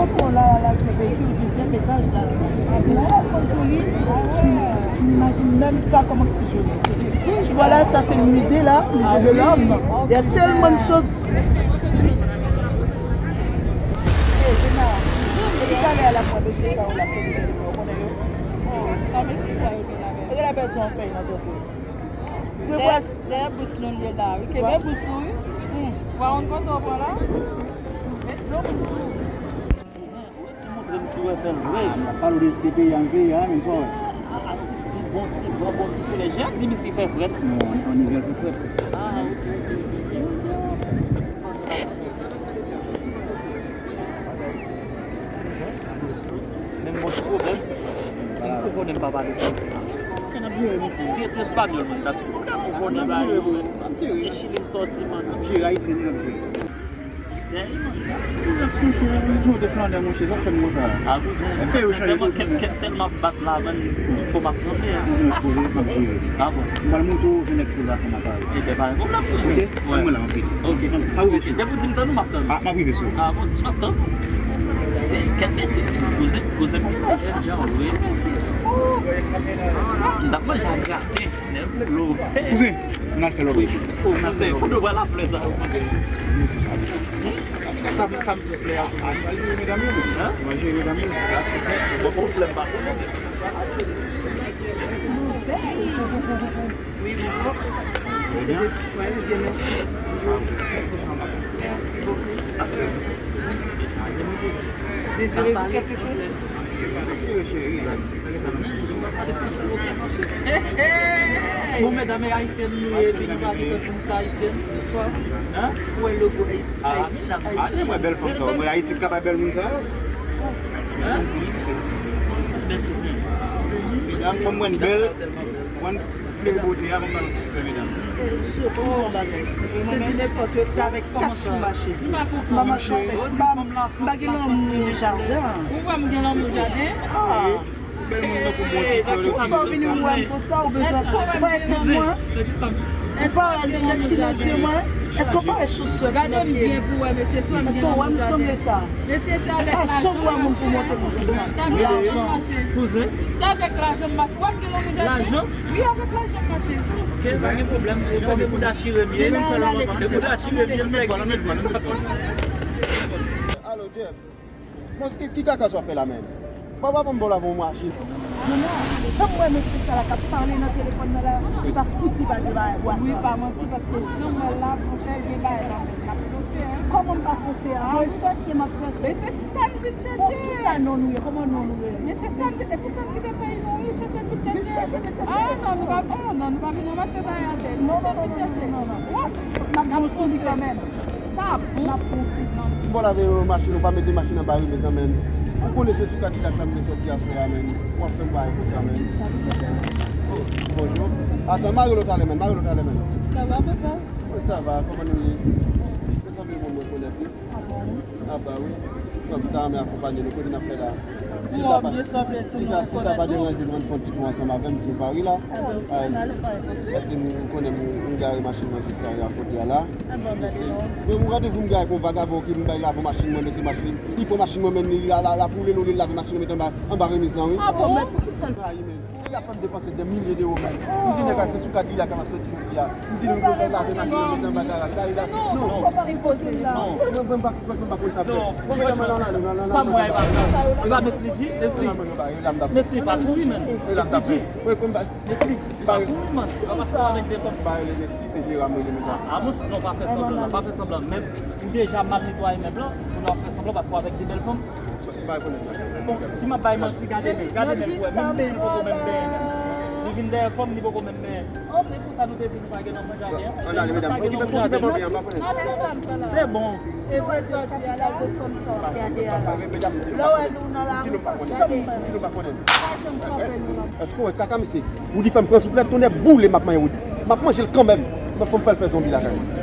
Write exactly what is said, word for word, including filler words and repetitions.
Bon, la, la, se veyikil dezyèm etaj la. Apre la, fòk pou li, m imajine menm pa kòman ti joli. Tu vois là, ça c'est le musée là, musée de l'homme. Il y a tellement de choses. Talè a la mwen mesye sa yo la konnen yo. Sa mesye sa yo gen la. E la pèdi yon fèy nan tèt ou. Dèyè bous nou l ye la wi. Kenbe bous ou wi. Ou pa konn kote w pran la. Met dlo bous ou. Kouzen, ou resi montre m ki w fè l vre. M ap pale w de, de peyi a, m peyi a, men sa w wè. A, atis, bon ti van, bon ti solèy. Jan di misye fè frèt. Non, an ivè l fè frèt. A, ok, ok, ok. Kouzen, menm bon ti pwoblèm. Ou konnen m pa pale fransè. Se ti espanyòl mwen t ap di sa, ou konnen bagay yo, men. E Chili m sòti, man. N ap jere ayisyen, n ap jere. Dèyè, man. Relax, monchè, nou te flannè, monchè, sa k fè m konsa. A, kouzen, sensèman, kè m tèlman ap bat la, man, kò m ap tranble, a. Poze, m ap jere. A bon. M pral montre w jan nèg fè zafè m ak Ebyen, pa gen pwoblèm, kouzen. Ok, mwen la, m ap vini. Ok, ok. Depi w di m tann ou, m ap tann ou. A, m ap rive sou ou. A, bon, si m ap tann ou. Se kèt mesye, kouzen, kouzen m gen la, jèn jan, wi, mesye. Sa, m t ap manje ak graten, nèg dlo. Kouzen, n al fè lòt bagay. O, kouzen, kote w pran laflè sa yo, kouzen? Sa, sa m fè flè a, kouzen. A, pral jere medam yo, wi. Hein? Pral jere medam yo. Bon, bon, flè m pa konnen. Oui, bonjour. Très bien. Oui, bien, merci. Merci beaucoup. Excusez-moi, kouzen. Désirez-vous quelque chose? Hey, hey! Bon, medam, e ayisyèn nou ye, epi nou pa gen tan pou nou se ayisyèn. Hein? Ou wè logo Ayiti? A, Ayiti, men Ayiti. Mwen bèl fanm sa, mwen Ayiti k ap bay bèl moun sa yo. Hein? Men kouzen. Medam, fanm mwen bèl, mwen Flè bote a, ban m ba nou ti flè, medam. Te di nenpòt yo, se avèk kach m mache. M pa mache avèk, m pa, m pa gen lanmou jaden. Ou wè m gen lanmou jaden? Ah. Bèl moun tankou m, bon ti flè. Pou sa w vini wè m konsa, ou bezwen parèt nan mwen. Ou pa wè nèg ki nan je mwen. Èske w pa wè chosèt ki nan pye m? Èske w wè m sanble sa? Pa janm wè moun pou monte m konsa. Lajan. Kouzen. Sa avèk lajan m ap wè m gen lanmou jaden. Lajan? Wi, avèk lajan m mache. Ok, pa gen pwoblèm. Ou konn mouda chire m ye. E mouda chire m ye, m fè grenn isit. Alo, Jeff. Bon, ki, ki kaka sa w fè la menm? Papa, pa m ba w lavan yon machin. Jona, sa m wè mesye sa la k ap pale nan telefòn nan la, li pa fouti pa gen bagay bwa sa. Wi, pa manti, paske jan m wè l la, pou fè l gen bagay la menm, l ap fonse, hein. Kòman m pa fonse a? Mwen chèche, m ap chèche. Men se sa n vin chèche. Bon, ki sa non nou ye? Kòman non nou rele? Men se sa n vin, e pou sa n kite peyi nou, wi, chèche n vin chèche. Vin chèche, vin chèche. Ah, non, nou pa, oh, non, nou pa vin ranmase bagay atè. Non, non, non, non, non, non, non. N ap fonse kanmenm. Pa bon. N ap fonse. Bon, lave machin, ou pa mete machin anba remet nan men. Ou konnen se sou Kadilak la m te sòti aswè a, men. W ap fè m bagay konsa, men. Oh, bonjou. Atan, mare lo talè, men. Mare lo talè, men. Sa va, papa? Wi, sa va. Kòman nou ye? Te sanble moun mwen konèt, wi. Ah bon? Ah, ba wi. Kòm ta renmen akonpanye nou, kote n ap fè la? Ou wè, byen sanble tou nou rekonèt ou. Si sa pa deranje nou, ann fè yon ti tou ansanm avè m, si w pa ri la. Ah, bon. Paske nou konnen m, m gare machin mwen jis la, kote a la. Ah bon, gade non. Mwen, mwen gade pou m gade kon vagabon ki m bay lavan machin mwen, mete machin, li pran machin mwen, men li la, la, la, pou li, li lave machin mwen, mete anba, anba remiz lan, wi. Ah bon, men poukisa l pa yi, men? Li ap fè m depanse dè milye dewo, men. M di nèg la se sou Kadilak a m ap sòti jodi a. M di nou pou lave machin mwen, mete anba garaj la, li la. Non, non, non. Mwen, mwen pa, franchman, m pa konn sa fè. Non, franchman, sa m wè, e pa sa. E pa Nesly, Nesly. Nesly, pa kouri, men. Nesly, Nesly, pa kouri, man. Pa pase avèk de fanm. Pa rele Nesly, se Jera m rele, men. Ah, ah, non, pa fè sanblan, pa fè sanblan. Mèb, ou deja mal netwaye mèb lan, kounye a w ap fè sanblan paske w avèk de bèl fanm. Bon, si m ap bay manti, gade mèb, gade mèb, ou wè, menm benyen l poko menm benyen. Li vin dèyè fanm, li poko menm benyen. Oh, se pou sa nou te di nou pa gen lanmou jaden an. Ann ale, medam. Okipe, okipe fanmi an, pa konnen. Se bon. E vre sa w di a la, gwo fanm sa w ap gade a la. Lè w wè nou nan lari, pa janm, pa janm frape nou la. Èske w wè kaka misye? Woody fè m pran souflèt, tonnè boule, m ap manyen Woody. M ap manje l kanmenm. Men fò m fè l fè zonbi lakay mwen.